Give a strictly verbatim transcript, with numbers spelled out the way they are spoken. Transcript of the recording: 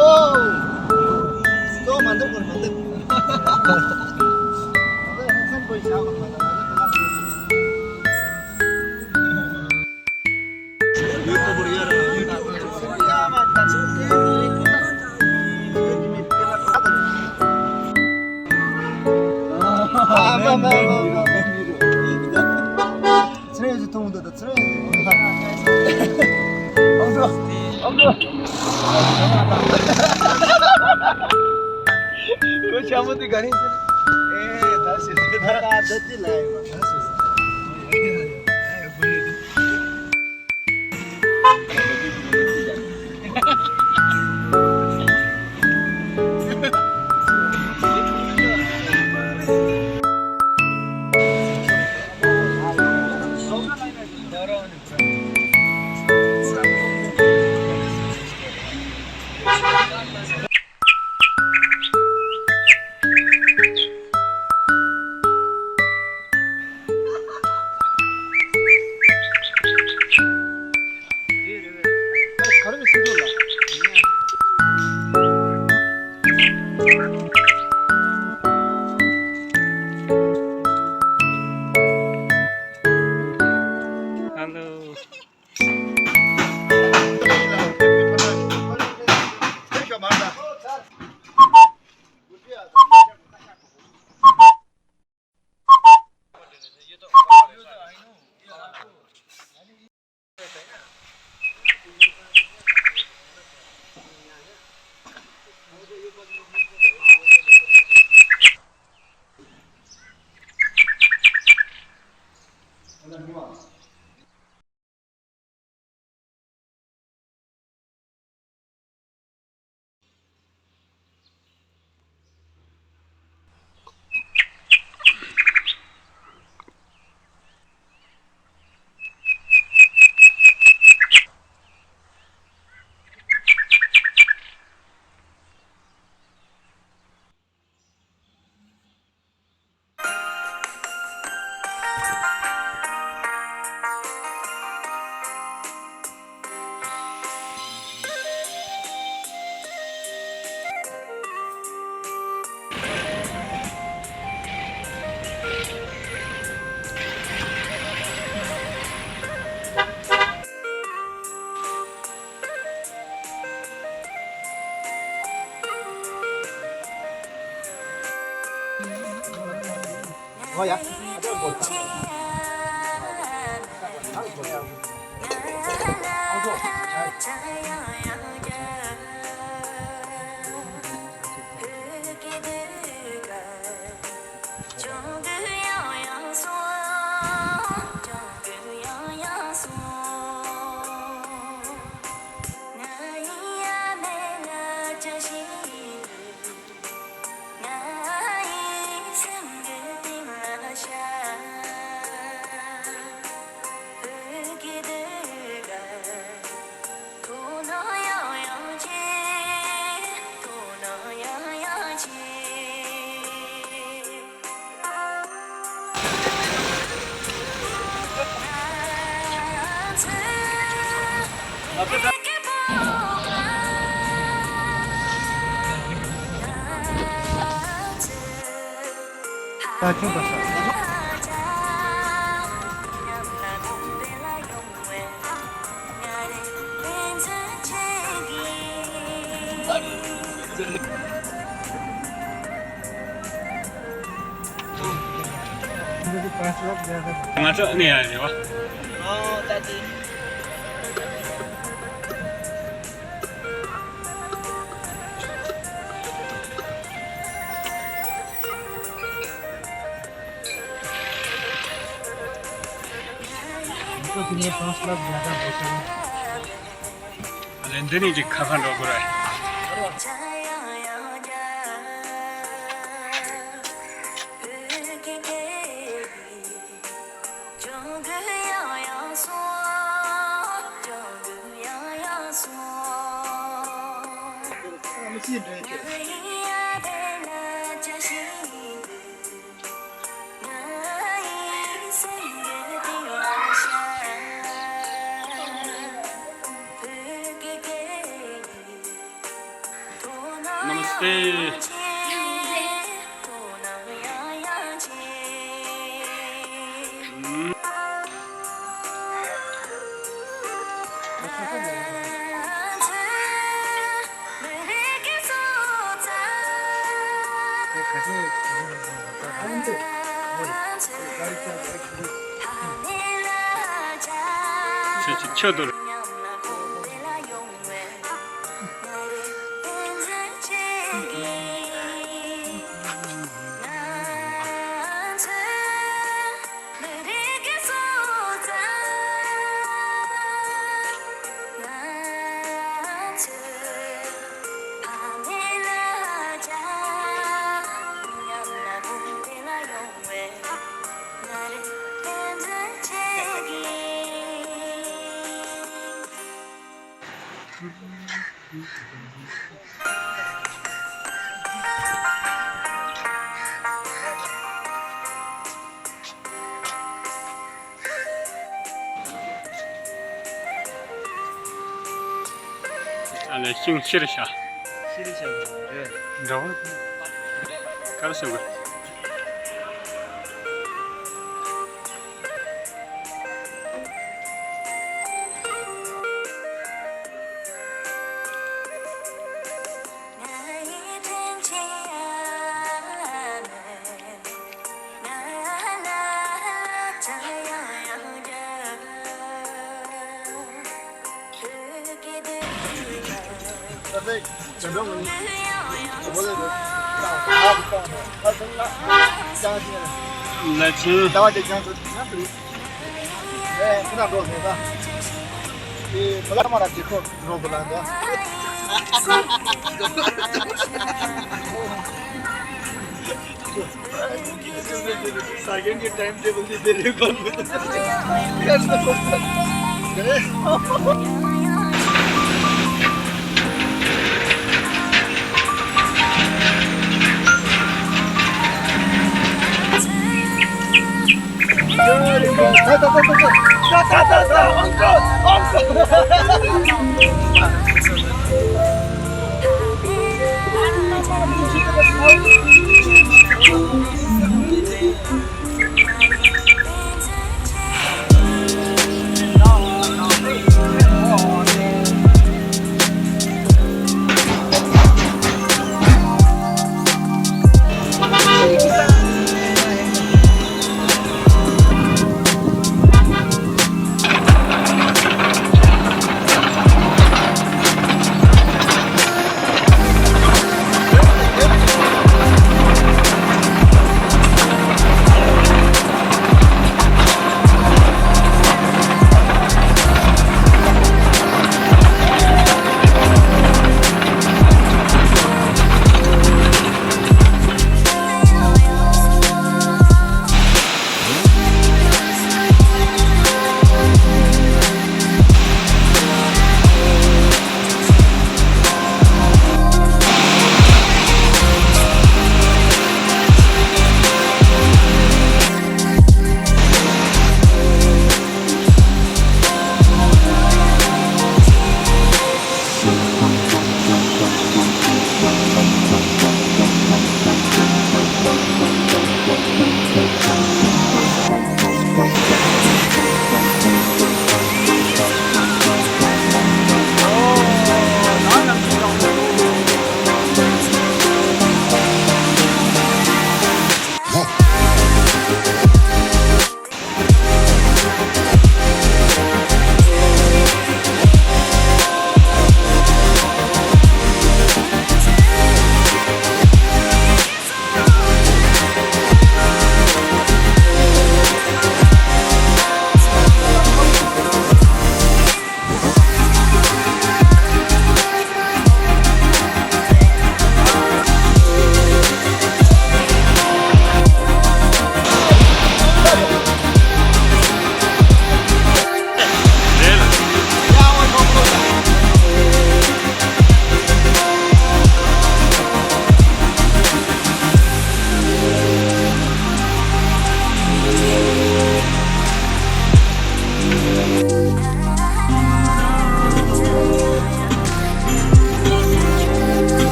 ཨོ། གཙོ་བོ་མ་འདེབས་དགོས་མ་འདེབས། ད་ལྟ་ཧང་སང་པོ་བཞག་དགོས་མ་འདེབས། ང་ཚོ་ད་ལྟ་ཁ་ལག་ཟོས་སོང་། ཚེ་རིང་ཡོད་ཚད་མཐོང་གི་འདུག་ད་ཚེ་རིང་ཡོད་ཚད། ཨང་ཀྲོ། ཨང་ཀྲོ། ཁོ་ཆ་མོ་དེ་ག་རེ་ཟེར། ཨེ་ད་ཟེར་ད། ད་ད་དེ་ལ་ཡོད་ད་ཟེར། Hello. ང་ཚོ་ནས་ཡ་རེད་བ། ལན་འདི་ནས་ཅིག་ཁ་ཁ་འགྲོ་དགོས་རེད། ཏེ། ཁྱོད་ཀྱི་ཁྱོད་དུ། ཨ་ལས་ཤིང་ཤེར་ཤ། ཤེར་ཤ་རེད། འདྲ་བ། ག་རེ་ཟེར་དགོས། ལ་ཆེན། ཨེ། ཁྱེད་རང་འགྲོ་ཟེར་ད། ཨེ། བླ་མ་ར་རྗེས་ཁོ་འགྲོ་དགོས་ལ་འདུག་ས་ཁྱོན་གྱི་ཊའིམ་ཊེ་བལ་དེ་དེ་རེད་གོ།